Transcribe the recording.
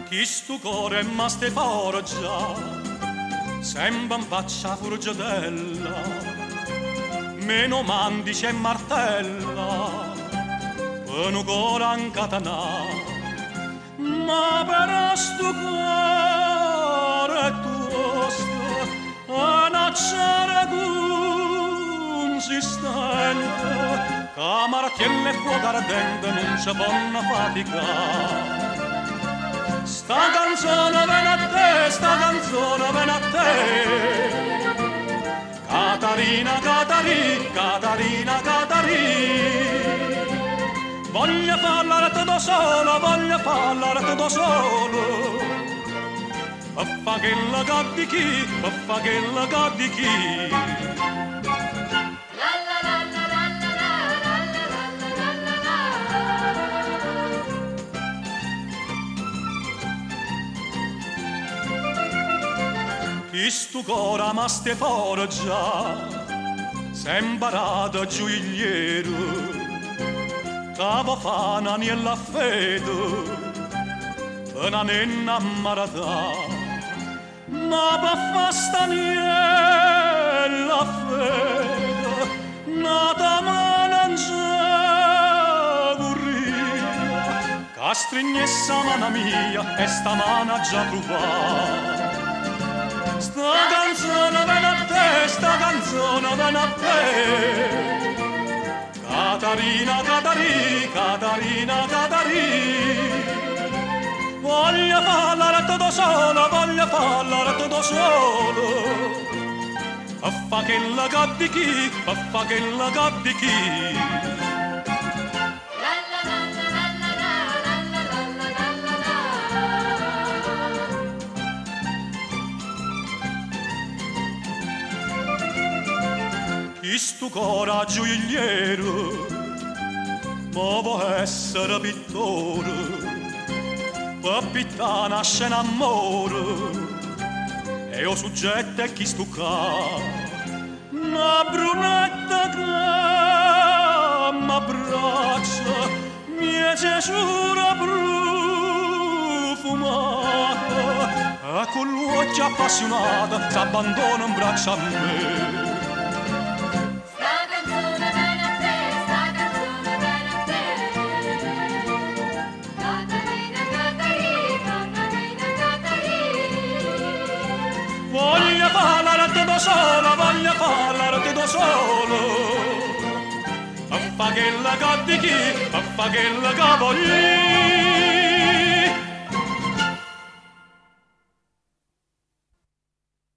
Chistu core è masto 'e forgia, sempe 'nfaccia 'a furgetella, meno mandice e martella, pe nu core 'a 'ncatenà. Ma però stu core è tuosto, è n'acciaro cunsistente, ca martiello e fuoco ardente nun ce ponno faticà. Sta canzone vene a te, sta canzone vene a te. Catarina, Catarì, Catarina, Catarì. Voglio fa l'arte da solo, voglio fa l'arte da solo. Per fa chella che di chi, per fa chella che di chi. Chistu core 'a masto 'e forgia s'è 'mparato gioielliere ca vo' fa n'aniello a fede pe na nenna 'a mmaretà. Ma pe fa st'aniello a fede n'ata mano nce vurria ca strignesse 'a mana mia e sta mano aggia truvà. Sta canzone vene a te, sta canzone vene a te. Catarina, Catarì, Catarina, Catarì. Voglio fa l'arte da solo, voglio fa l'arte da solo. A fa chella che di chi, a fa chella che di chi. Chistu core 'a gioielliere mo vo' essere pittore, pe pittà na scena 'ammore e 'o suggetto è chistu ccà. Na brunetta che m'abbraccia, mmiez' 'e sciure prufumata, e cu ll'uocchie appassiunate s'abbandona 'mbraccio a me. Sta canzone vene a te, sta canzone vene a te. Catarina, Catarì, Catarina, Catarì. Voglio fa l'arte da solo, voglio fa l'arte da solo. A fa chella che di chi, a fa chella che voglio.